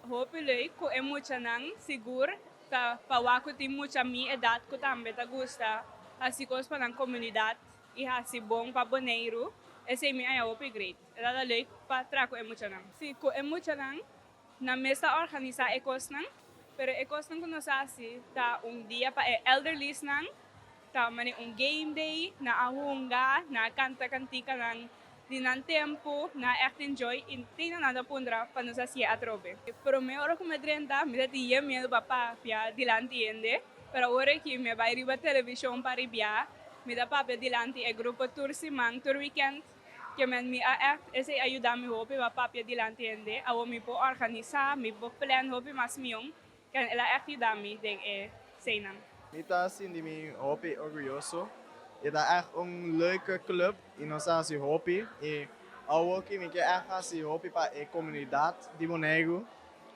Hopi leuk ku e muchanan, sigur ta pa wak ku tin mucha mi edat ku tambe ta gusta hasi kos pa nan komunidat i hasi bon pa Boneiru. Esei mi a haña hopi great. E tabata leuk pa traha ku e muchanan. Si, ku e muchanan nan mes ta organisá e kosnan, pero e kosnan ku nos hasi ta un dia pa e elderliesnan, ta manera un game day, nan a hunga, nan a kanta kantikanan di nan tempu, nan a echt enjoy i tin nan ta puntra pa nos hasié atrobe. Promé ora ku mi a drenta mi ta tin yen miedu pa papia dilanti hende, pero awor aki mi a bai riba televishon pa ribiá, mi ta papia dilanti e grupo tur siman, tur weekend, ke men mi a echt esei a yuda mi hopi pa papia dilanti hende. Awor mi por organisá, mi por plan hopi mas mion, ken el a echt yuda mi den e seinan. Mi ta sinti mi hopi orguyoso. E ta echt un leuke club i nos a hasi hopi i awor ki mi ke echt hasi hopi pa e komunidat di Boneiru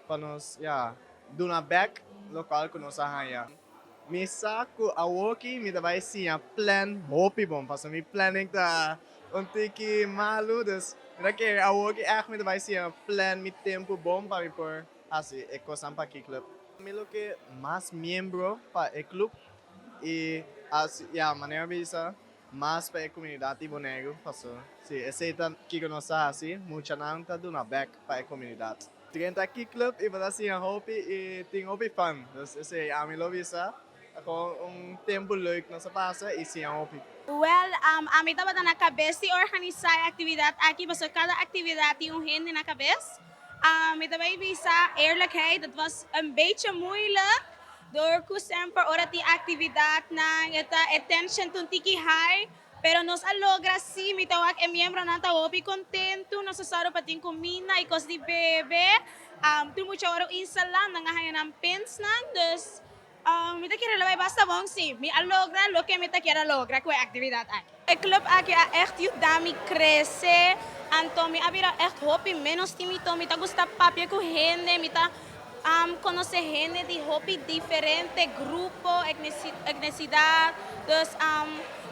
pa nos, ya, duna bek lokual ku nos a haña. Mi sa ku awor ki mi ta bai siña plan hopi bon pasobra mi planning ta un tiki malu, dus mi ta kere awor ki echt mi ta bai siña plan mi tempu bon pa mi por hasi e kosnan pa Key Club. Mi lo ke mas miembro pa e club i hasi, ya, manera mi bisa, mas pa e komunidat di Boneiru, pasobra si esei ta kiko nos ta hasi, muchanan ta duna bek pa e komunidat. Drenta Key Club i bo ta siña hopi i tin hopi fun. Dus esei ami lo bisa, ta gewoon un tempu leuk nos a pasa i siña hopi. Wel, ami tabata na kabes di organisá e aktividat aki, pasobra kada aktividat tin un hende na kabes. Mi ta bai bisa eerlijkheid, het was een beetje moeilijk, door ku semper ora tin aktividatnan e ta e tension ta un tiki high. Pero nos a logra sí, mi ta wak e miembronan ta hopi kontentu, nos a sòru pa tin kuminda i kos di bebe. Tur mucha ora instalá, nan a haña nan pinsnan, dus mi ta kere lo bai basta bon sí. Mi a logra loke mi ta kier a logra ku e aktividat aki. E club aki a ègt yuda mi krese, anto mi a bira ègt hopi ménos tímido, mi ta gusta papia ku hende, mi ta konosé hende di hopi diferente grupo, etnisidat, dus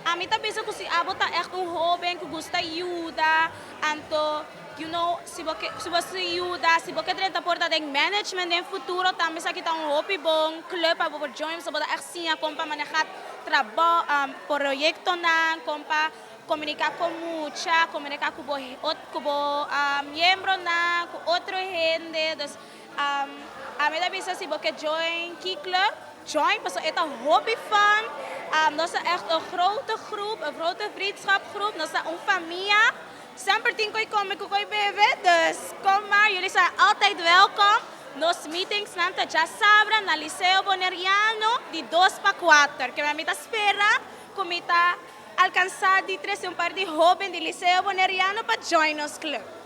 ami ta bisa ku si abo ta ègt un hóben ku gusta yuda, anto si bo ke si bo si yuda, si bo ke drenta por ta den management den futuro tambe esaki ta un hopi bon club pa bo por join, pasobra bo ta ègt siña kon pa manehá trabou, proyektonan, kon pa komuniká ku mucha, komuniká ku bo ku bo miembronan, ku otro hende, dus ami ta bisa si bo ke join Key Club, join pasobra e ta hopi fun. Nos ta echt un grote groep, un grote vriendschapgroep, nos ta un famia. Semper tin koi kome ku koi bebe, dus kom maar, jullie zijn altijd welkom. Nos meetingsnan ta djasabra na Liceo Boneriano di 3:38. Ke mi ta spera ku mi ta alkansá di trese un par di hóben di Liceo Boneriano pa join nos club.